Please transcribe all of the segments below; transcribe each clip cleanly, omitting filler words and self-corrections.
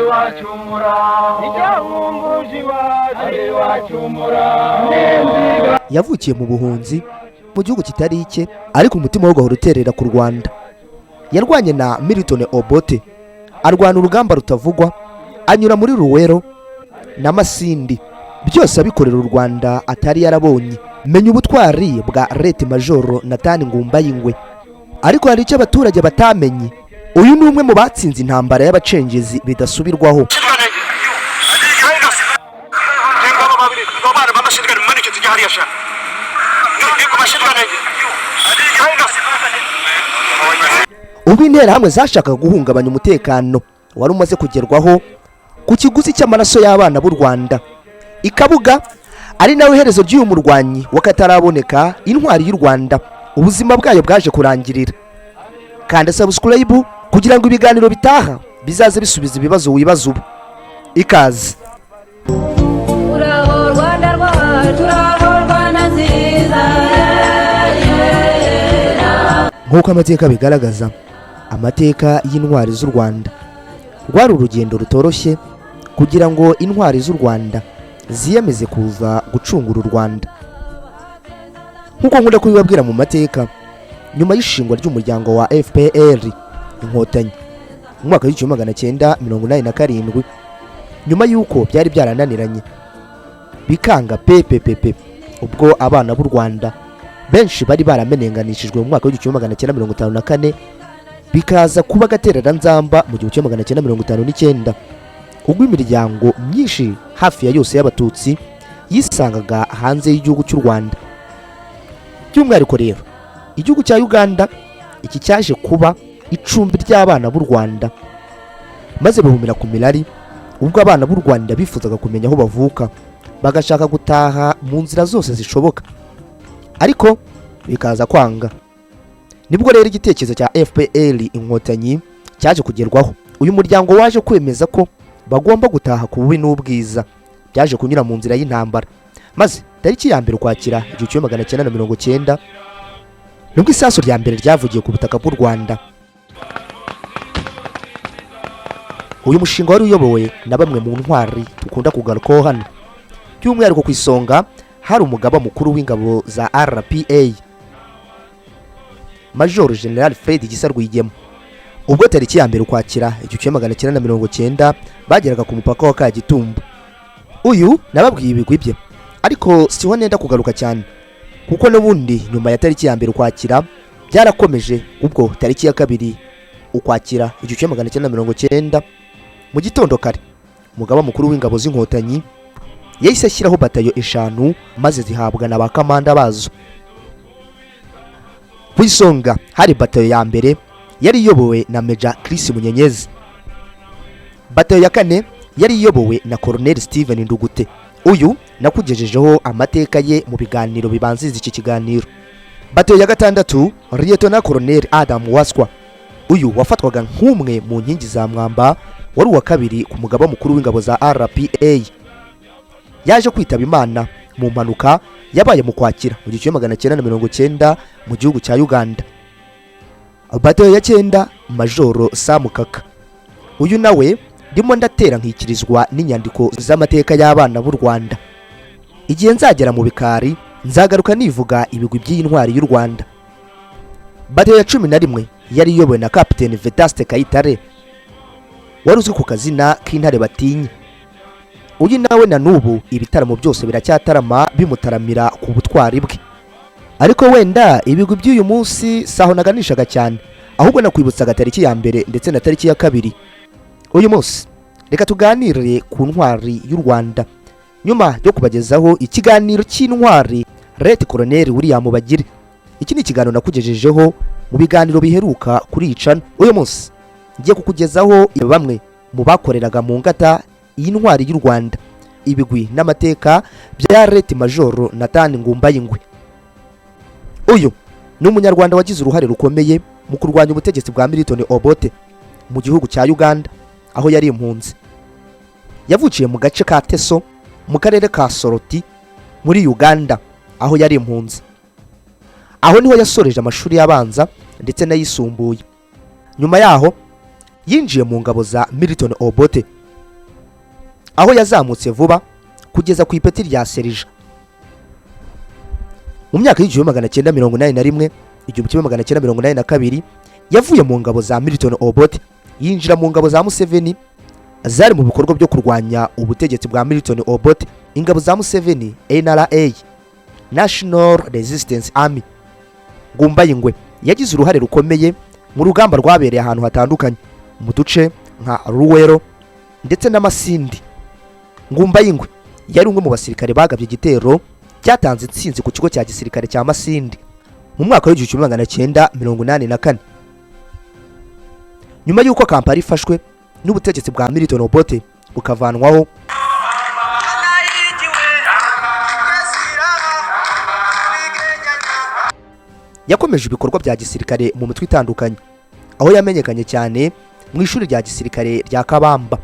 Iwacu muraho, icyankumbuje iwacu, iwacu muraho. Yavukiye mu buhunzi mu gihugu kitari icye, ariko umutima we ugahora uterera ku Rwanda. Yarwanye na Milton Obote, arwana urugamba rutavugwa, anyura muri Luwero na Masindi, byose abikorera u Rwanda atari yarabonye. Menya ubutwari bwa Late Majoro Nathan Ngumbayingwe. Ariko hari icyo abaturage batamenye: uyu ni umwe mu batsinze intambara y'abacengezi bidasubirwaho. Ubwo Interahamwe zashakaga guhungabanya umutekano wari umaze kugerwaho ku kiguzi cy'amaraso y'abana b'u Rwanda i Kabuga, ari nawe iherezo ry'uyu murwanyi w'akataraboneka, intwari y'u Rwanda, ubuzima bwayo bwaje kurangirira. Kanda subscribe kugira ngo ibiganiro bitaha bizaze bisubiza ibibazo wibaza ubu. Ikaze. Uraho Rwanda rwacu, uraho Rwanda nziza. Nk'uko amateka bigaragaza, amateka y'intwari z'u Rwanda, rwari urugendo rutoroshye kugira ngo intwari z'u Rwanda ziyemeze kuza gucungura u Rwanda. Nk'uko nkunda kubibabwira mu mateka, nyuma y'ishingwa ry'umuryango wa FPR Inkotanyi mu mwaka w'1987, nyuma y'uko byari byarananiranye bikanga pepepepe, ubwo abana b'u Rwanda benshi bari baramenenganishijwe mu mwaka w'1954, bikaza kuba agatereranzamba mu 1959, ubwo imiryango myinshi hafi ya yose y'Abatutsi yisangaga hanze y'igihugu cy'u Rwanda, by'umwihariko rero igihugu cya Uganda. Iki cyaje kuba icumbi ry'abana b'u Rwanda, maze bahumira ku mirari ubwo abana b'u Rwanda bifuzaga kumenya aho bavuka, bagashaka gutaha mu nzira zose zishoboka, ariko bikaza kwanga. Nibwo rero igitekerezo cya FPR Inkotanyi cyaje kugerwaho. Uyu muryango waje kwemeza ko bagomba gutaha ku bubi n'ubwiza, byaje kunyura mu nzira y'intambara, maze tariki ya 1 Ukwakira 1990 nibwo isasu rya mbere ryavugiye ku butaka bw'u Rwanda. Uyu mushinga wari uyobowe na bamwe mu ntwari dukunda kugarukaho hano, by'umwihariko ku isonga hari umugaba mukuru w'ingabo za RPA, Major General Fred Gisa Rwigema. Ubwo tariki ya 1 Ukwakira 1990 bageraga ku mupaka wa Kagitumba, uyu nababwiye ibigwi bye, ariko siho nenda kugaruka cyane, kuko n'ubundi nyuma ya tariki ya 1 Ukwakira byarakomeje. Ubwo tariki ya 2 Ukwakira 1990 mu gitondo kare, umugaba mukuru w'ingabo z'Inkotanyi yahise ashyiraho batayo eshanu, maze zihabwa na ba kamanda bazo. Ku isonga hari batayo ya mbere yari iyobowe na Meja Chris Munyenyezi, batayo ya kane yari iyobowe na Colonel Steven Ndugute, uyu nakugejejeho amateka ye mu biganiro bibanziriza iki kiganiro, batayo ya gatandatu Lieutenant Colonel Adam Waswa, uyu wafatwaga nk'umwe mu nkingi za mwamba, wari uwa kabiri ku mugaba mukuru w'ingabo za RPA, yaje kwitaba Imana mu mpanuka yabaye mu Kwakira mu 1990 mu gihugu cya Uganda. Batayo ya cyenda, Majoro Sam Kaka, uyu nawe ndimo ndatera nkikirizwa n'inyandiko z'amateka y'abana b'u Rwanda. Igihe nzagera mu bikari nzagaruka nivuga ibigwi by'iyi ntwari y'u Rwanda. Batayo ya 11 yari iyobowe na Kapiteni Vedaste Kayitare, wari uzwi ku kazina k'Intare Batinya. Uyu nawe na n'ubu ibitaramo byose biracyatarama bimutaramira ku butwari bwe. Ariko wenda ibigwi by'uyu munsi saho naganishaga cyane, ahubwo nakwibutsaga tariki ya 1 ndetse na tariki ya 2. Uyu munsi reka tuganire ku ntwari y'u Rwanda, nyuma yo kubagezaho ikiganiro cy'intwari Late Colonel William Bagire. Iki ni ikiganiro nakugejejeho mu biganiro biheruka kuri iyi channel. Uyu munsi ngiye kukugezaho bamwe mu bakoreraga mu ngata iyi ntwari y'u Rwanda, ibigwi n'amateka bya Late Majoro Nathan Ngumbayingwe. Uyu ni Umunyarwanda wagize uruhare rukomeye mu kurwanya ubutegetsi bwa Milton Obote mu gihugu cya Uganda, aho yari impunzi. Yavukiye mu gace ka Teso mu karere ka Soroti muri Uganda, aho yari impunzi. Aho niho yasoreje amashuri abanza ndetse n'ayisumbuye. Nyuma yaho yinjiye mu ngabo za Milton Obote. Aho yazamutse vuba kugeza ku ipeti rya serija. Mu myaka y'1981, 1982, yavuye mu ngabo za Milton Obote, yinjira mu ngabo za Museveni zari mu bikorwa byo kurwanya ubutegetsi bwa Milton Obote. Ingabo za Museveni, NRA, National Resistance Army. Ngumbayingwe yagize uruhare rukomeye mu rugamba rwabereye ahantu hatandukanye mu duce nka Luwero ndetse n'Amasindi. Ngumbayingwe yari umwe mu basirikare bagabye igitero cyatanze intsinzi ku kigo cya gisirikare cya Masindi mu mwaka w'1984, nyuma y'uko Kampala ifashwe n'ubutegetsi bwa Milton Obote bukavanwaho. Yakomeje ibikorwa bya gisirikare mu mitwe itandukanye, aho yamenyekanye cyane mu ishuri rya gisirikare rya Kabamba.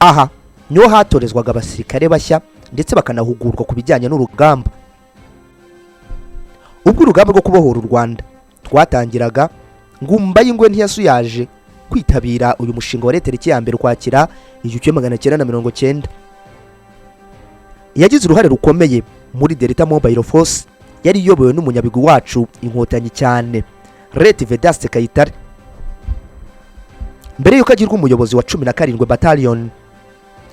Aha niho hatorezwaga abasirikare bashya ndetse bakanahugurwa ku bijyanye n'urugamba. Ubwo urugamba rwo kubohora u Rwanda twatangiraga, Ngumbayingwe ntiyasuyaje kwitabira uyu mushinga wa tariki ya 1 Ukwakira 1990. Yagize uruhare rukomeye muri Delta Mobile Force yari iyobowe n'umunyabigwi wacu, Inkotanyi cyane, Late Vedaste Kayitare, mbere y'uko agirwa umuyobozi wa 17 Battalion,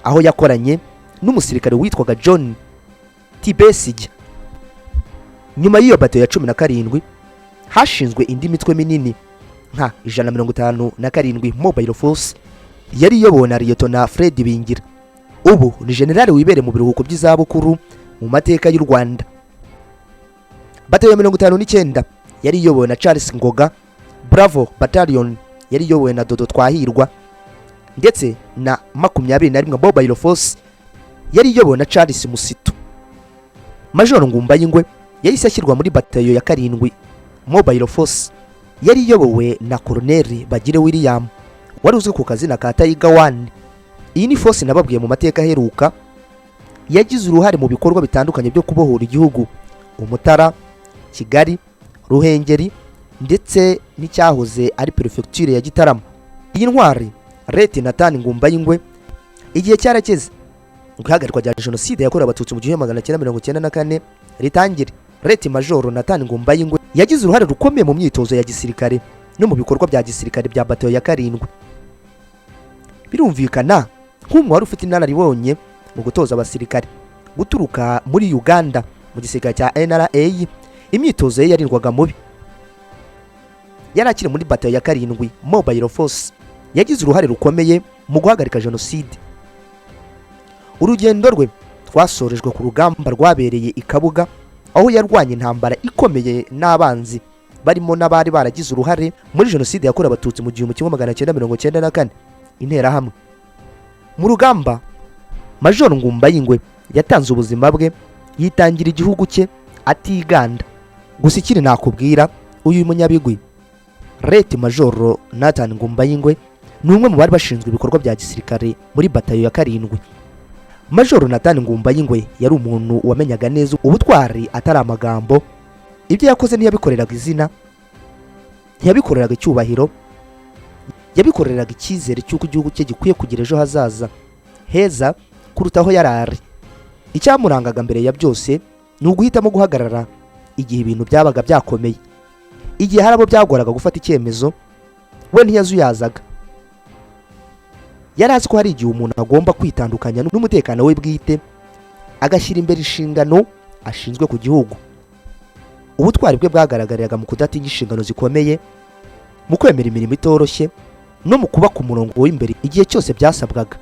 aho yakoranye n'umusirikare witwaga John Tibesige. Nyuma y'iyo bato ya 17 hashinzwe indi mitwe minini nka 157 Mobile Force yari iyobowe na Liyetona Fred Bingira, ubu ni generale wibereye mu biruhuko by'izabukuru mu mateka y'u Rwanda. Bato ya 59 yari iyobowe na Charles Ngoga, Bravo Battalion yari iyobowe na Dodo Twahirwa, ndetse na 21 Mobile Force yari iyobowe na Charles Musitu. Major Ngumbayingwe yahise ashyirwa muri batayo ya 7 Mobile Force yari iyobowe na Colonel Bagire William, wari uzwi ku kazina ka Tiger One. Iyi ni force nababwiye mu mateka aheruka yagize uruhare mu bikorwa bitandukanye byo kubohora igihugu: Umutara, Kigali, Ruhengeri ndetse n'icyahoze ari perefegiture ya Gitarama. Iyi ntwari, Late Nathan Ngumbayingwe, igihe cyarageze ngo ihagarikwa rya Jenoside yakorewe Abatutsi mu 1994 ritangire. Late Major Nathan Ngumbayingwe yagize uruhare rukomeye mu myitozo ya gisirikare no mu bikorwa bya gisirikare bya batayo ya 7. Birumvikana, nk'umwe wari ufite inararibonye mu gutoza abasirikare guturuka muri Uganda mu gisirikare cya NRA, imyitozo ye yarindwaga mubi. Yari akiri muri batayo ya 7 Mobile Force, yagize uruhare rukomeye mu guhagarika jenoside. Urugendo rwe twasorejwe ku rugamba rwabereye i Kabuga, aho yarwanye intambara ikomeye n'abanzi barimo n'abari baragize uruhare muri Jenoside yakorewe Abatutsi mu 1994, Interahamwe. Mu rugamba, Major Ngumbayingwe yatanze ubuzima bwe, yitangira igihugu cye atiganda. Gusa ikindi nakubwira, uyu munyabigwi Late Major Nathan Ngumbayingwe ni umwe mu bari bashinzwe ibikorwa bya gisirikare muri batayo ya 7. Major Nathan Ngumbayingwe yari umuntu wamenyaga neza ubutwari atari amagambo. Ibyo yakoze ntiyabikoreraga izina, ntiyabikoreraga icyubahiro, yabikoreraga icyizere cy'uko igihugu cye gikwiye kugira ejo hazaza heza kuruta aho yari ari. Icyamurangaga mbere ya byose ni uguhitamo guhagarara igihe ibintu byabaga byakomeye. Igihe hari abo byagoraga gufata icyemezo, we ntiyazuyazaga. Yari azi ko hari igihe umuntu agomba kwitandukanya n'umutekano we bwite, agashyira imbere inshingano ashinzwe ku gihugu. Ubutwari bwe bwagaragariraga mu kudatinya inshingano zikomeye, mu kwemera imirimo itoroshye no mu kuba ku murongo w'imbere igihe cyose byasabwaga.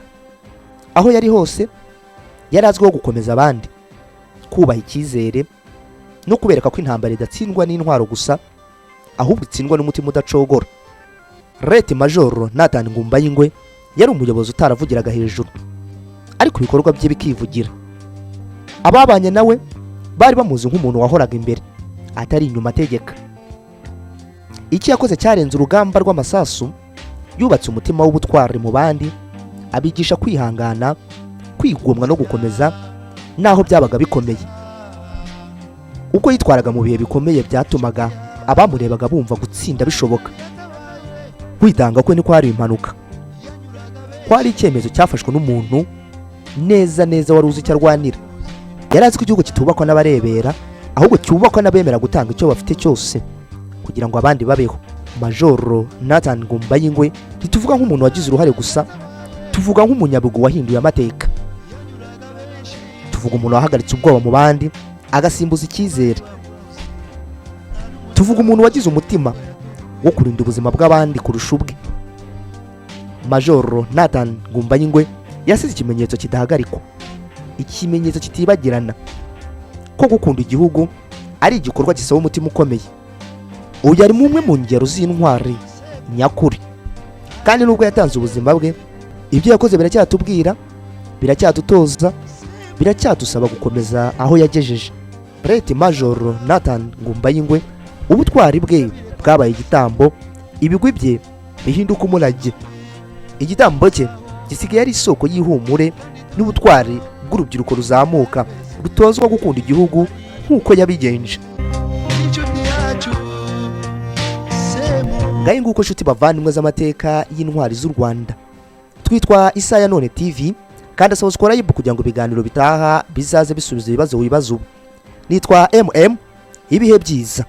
Aho yari hose yari azwiho gukomeza abandi, kubaha icyizere no kubereka ko intambara idatsindwa n'intwaro gusa, ahubwo itsindwa n'umutima udacogora. Late Major Nathan Ngumbayingwe yari umuyobozi utaravugiraga hejuru, ariko ibikorwa bye bikivugira. Ababanye nawe bari bamuzi nk'umuntu wahoraga imbere, atari inyuma ategeka. Icyo yakoze cyarenze urugamba rw'amasasu. Yubatse umutima w'ubutwari mu bandi, abigisha kwihangana. Kwigomwa no gukomeza naho byabaga bikomeye. Uko yitwaraga mu bihe bikomeye byatumaga abamurebaga bumva gutsinda bishoboka. Kwitanga kwe ntikwari impanuka, kwari icyemezo cyafashwe n'umuntu neza neza wari uzi icyo arwanira. Yari azi ko igihugu kitubakwa n'abarebera, ahubwo cyubakwa n'abemera gutanga icyo bafite cyose kugira ngo abandi babeho. Majoro Nathan Ngumbayingwe ntituvuga nk'umuntu wagize uruhare gusa, tuvuga nk'umunyabigwi wahinduye amateka. Tuvuga umuntu wahagaritse ubwoba mu bandi, agasimbuza icyizere. Tuvuga umuntu wagize umutima wo kurinda ubuzima bw'abandi kurusha ubwe. Majoro Nathan Ngumbayingwe yasize ikimenyetso kidahagarikwa, ikimenyetso kitibagirana ko gukunda igihugu ari igikorwa gisaba umutima ukomeye. Uyu ari umwe mu ngero z'intwari nyakuri, kandi nubwo yatanze ubuzima bwe, ibyo yakoze biracyatubwira, biracyadutoza, biracyadusaba gukomeza aho yagejeje. Late Major Nathan Ngumbayingwe, ubutwari bwe bwabaye igitambo, ibigwi bye bihinduka umurage. Igitambo cye gisigaye ari isoko y'ihumure n'ubutwari bw'urubyiruko ruzamuka, rutozwa gukunda igihugu nk'uko yabigenje. Inshuti yacu semu. Ngahe nguko, nshuti bavandimwe z'amateka y'intwari z'u Rwanda. Twitwa Isaha ya None TV, kandi subscribe kugira ngo ibiganiro bitaha bizaze bisubiza ibibazo wibaza ubu. Nitwa ibihe byiza.